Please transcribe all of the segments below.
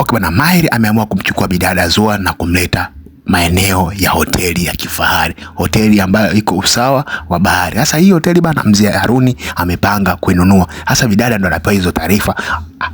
Okay bana, Mairi ameamua kumchukua bidada Zua na kumleta maeneo ya hoteli ya kifahari, hoteli ambayo iko usawa wa bahari. Sasa hii hoteli bana, mzee Haruni amepanga kuinunua. Sasa bidada ndo anapewa hizo taarifa.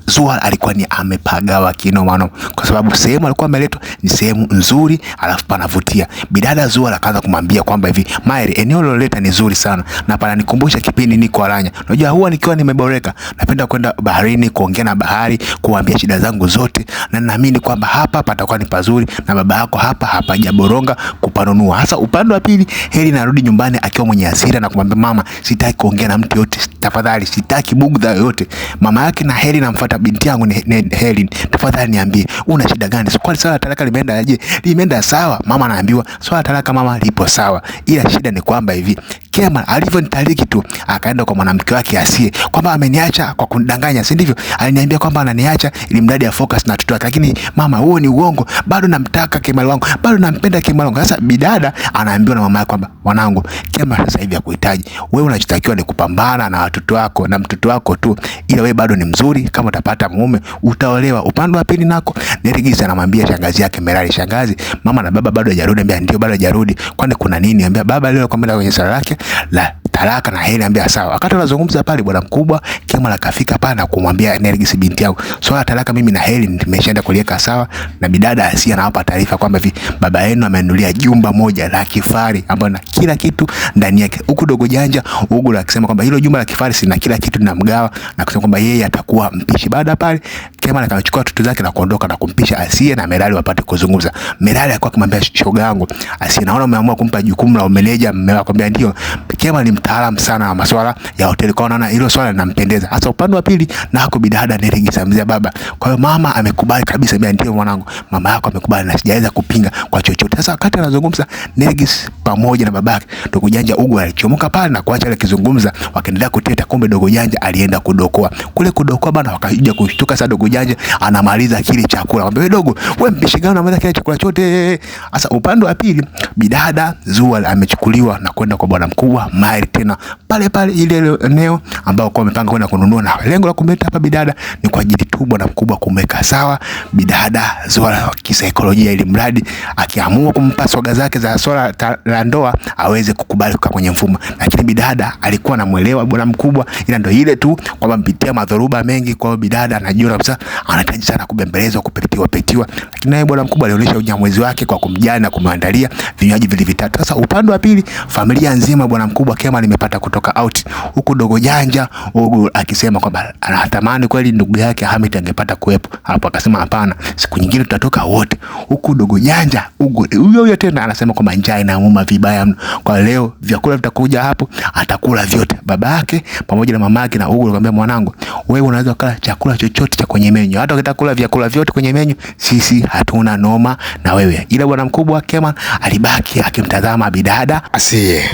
Zua alikuwa ni amepagawa kinoma, kwa sababu sehemu alikuwa ameletwa ni sehemu nzuri, alafu panavutia. Bidada Zua akaanza kumwambia kwamba hivi, Mairi, eneo loleta ni zuri sana na pananikumbusha kipindi niko Aranya. Unajua huwa nikiwa nimeboreka napenda kwenda baharini kuongea na bahari, kuambia shida zangu zote, na naamini kwamba hapa patakuwa ni pazuri na baba yako hapa hapajaboronga kupanunua. Hasa upande wa pili, Heri narudi nyumbani akiwa mwenye hasira na kumwambia mama, sitaki kuongea na mtu yote, tafadhali, sitaki bugdha yoyote. Mama yake na Heri namfuata, binti yangu ni Heri, tafadhali niambie una shida gani? Swali swala talaka limeenda aje? Limeenda sawa. Mama anaambiwa swala talaka mama lipo sawa, ila shida ni kwamba hivi Kema alivyonitaliki tu akaenda kwa mwanamke wake Asiye, kwamba ameniacha kwa kunidanganya, si ndivyo? Aliniambia kwamba ananiacha ili mradi ya focus na watoto wake, lakini mama, huo ni uongo, bado namtaka Kemal wangu, bado nampenda Kemal wangu. Sasa bidada anaambiwa na mama yake kwamba mwanangu, Kemal sasa hivi hakuhitaji wewe, unachotakiwa ni kupambana na watoto wako na mtoto wako tu, ila wewe bado ni mzuri, kama utapata mume utaolewa. Upande wa pili nako Nerigis anamwambia shangazi yake Merali, shangazi, mama na baba bado hajarudi. Ambia ndio, bado hajarudi. Kwani kuna nini? Ambia baba leo kwenda kwenye sala lake la talaka na Heri. Ambia sawa. Wakati anazungumza pale, bwana mkubwa Kemal akafika pale na kumwambia Nergis, binti yangu, swala talaka mimi na Heri nimeshaenda kuliweka sawa, na bidada Asia anawapa taarifa kwamba hivi baba yenu amenunulia jumba moja la kifahari ambalo na kila kitu ndani yake, huku dogo janja Ugu akisema kwamba hilo jumba la kifahari sina kila kitu na mgawa, na kusema kwamba yeye atakuwa mpishi. Baada pale Kemal akachukua watoto zake na kuondoka na kumpisha Asia na Merali wapate kuzungumza. Merali alikuwa akimwambia shoga yangu Asia, naona umeamua kumpa jukumu la umeneja mume wako. Ambia ndio, Kemal ni mtaalamu sana wa masuala ya hoteli, kwa naona hilo swala linampendeza. Hasa upande wa pili nako bidada Nerigisa mzee baba. Kwa hiyo mama amekubali kabisa, mimi ndio mwanangu, mama yako amekubali na sijaweza kupinga kwa chochote. Sasa wakati anazungumza Nerigis pamoja na babake, dogo janja Ugu alichomoka pale na kuacha ile kizungumza, wakaendelea kuteta. Kumbe dogo janja alienda kudokoa kule kudokoa bana, wakaja kushtuka. Sasa dogo janja anamaliza kile chakula, mwambie dogo, wewe mpishi gani unamaliza kile chakula chote? Sasa upande wa pili bidada Zua amechukuliwa na kwenda kwa bwana mkubwa Mairi tena pale pale ile eneo ambao kwa amepanga kwenda kununua, na lengo la kumleta hapa bidada ni kwa ajili tu bwana mkubwa kumweka sawa bidada Zua kisaikolojia, ili mradi akiamua kumpa swaga zake za swala la ndoa aweze kukubali kukaa kwenye mfumo. Lakini bidada alikuwa anamuelewa bwana mkubwa, ila ndio ile tu kwamba mpitia madhoruba mengi. Kwa hiyo bidada anajua kabisa anahitaji sana kubembelezwa, kupetiwa petiwa, lakini naye bwana mkubwa alionyesha unyamwezi wake kwa kumjali na kumwandalia vinywaji vile vitatu. Sasa upande wa pili familia nzima bwana mkubwa Kemal imepata kutoka out, huku dogo janja Ugu akisema kwamba anatamani kweli ndugu yake Hamid angepata kuwepo hapo, akasema hapana, siku nyingine tutatoka wote. Huku dogo janja Ugu huyo huyo tena anasema kwamba njaa inamuuma vibaya mno, kwa leo vyakula vitakuja hapo, atakula vyote, baba yake pamoja na mama yake. Na Ugu akamwambia, mwanangu, wewe unaweza kula chakula chochote cha kwenye menyu, hata ukitaka kula vyakula vyote kwenye menyu, sisi hatuna noma na wewe. Ila bwana mkubwa Kemal alibaki akimtazama bidada Asiye.